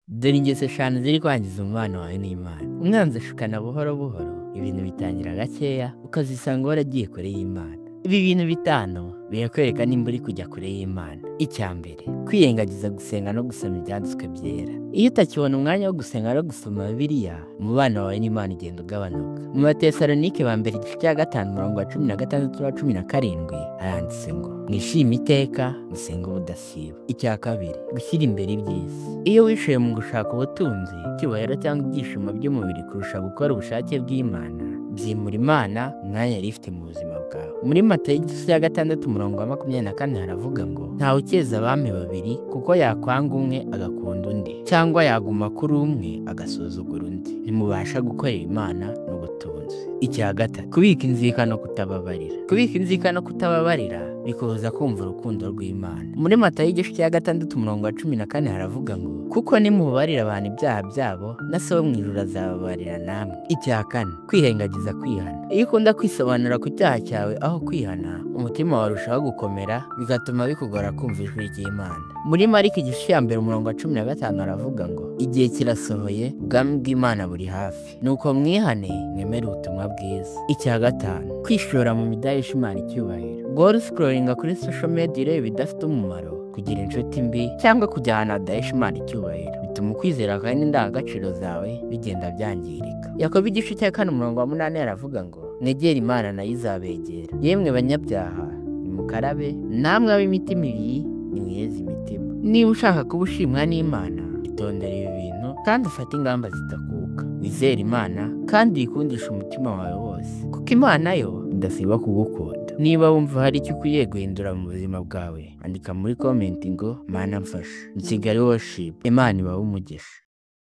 Dore ingeso eshanu ziri kwangiza umubano wawe n'Imana. Umwanzi ashukana buhoro buhoro, ibintu bitangira gakeya, ukazisanga waragiye kure y'Imana. Ibi bintu bitanu birakwereka nimba uri kujya kure y'Imana. Icya mbere, kwirengagiza gusenga no gusoma ibyanditswe byera. Iyo utakibona umwanya wo gusenga no gusoma Bibiliya, umubano wawe n'Imana ugenda ugabanuka. Mu Batesalonike ba mbere igice cya 5 umurongo wa 16 na 17 haranditse ngo mwishime iteka, musenge ubudasiba. Icya kabiri, gushyira imbere iby'isi. Iyo wishoye mu gushaka ubutunzi, icyubahiro cyangwa ibyishimo by'umubiri kurusha gukora ubushake bw'Imana, byimura Imana umwanya yari ifite mu buzima bwawe. Muri Matayo igice cya 6 umurongo wa 24 haravuga ngo ntawe ukeza abami babiri, kuko yakwanga umwe agakunda undi, cyangwa yaguma kuri umwe agasuzugura undi. Ntimubasha gukorera Imana n'ubutunzi. Icya gatatu, kubika inzika no kutababarira. Kubika inzika no kutababarira bikubuza kumva urukundo rw'Imana. Muri Matayo igice cya 6 umurongo wa 14 haravuga ngo kuko nimubabarira abantu ibyaha byabo, na So wo mu ijuru azababarira namwe. Icya kane, kwirengagiza kwihana. Iyo ukunda kwisobanura ku cyaha cyawe aho kwihana, umutima wawe urushaho gukomera, bigatuma bikugora kumva ijwi ry'Imana. Muri Mariko igice cya 1 umurongo wa 15 haravuga ngo igihe kirasohoye, ubwami bw'Imana buri hafi, nuko mwihane mwemere ubutumwa bwiza. Icya gatanu, kwishora mu midahisha Imana icyubahiro. Guhora uscrollinga kuri social media ureba ibidafite umumaro, kugira inshuti mbi cyangwa kujya ahantu hadahesha Imana icyubahiro, bituma ukwizera kwawe n'indangagaciro zawe bigenda byangirika. Yakobo igice cya 4 umurongo wa 8 aravuga ngo mwegere Imana nayo izabegera. Yemwe banyabyaha, nimukarabe, namwe ab'imitima ibiri nimweze imitima. Niba ushaka kuba ushimwa n'Imana, itondere ibi bintu kandi ufate ingamba zidakuka. Wizere Imana kandi uyikundishe umutima wawe wose, kuko Imana yo idasiba kugukunda. Niba wumva hari icyo ukwiye guhindura mu buzima bwawe, andika muri comment ngo Mana mfasha. Kigali Worship, Imana ibahe umugisha.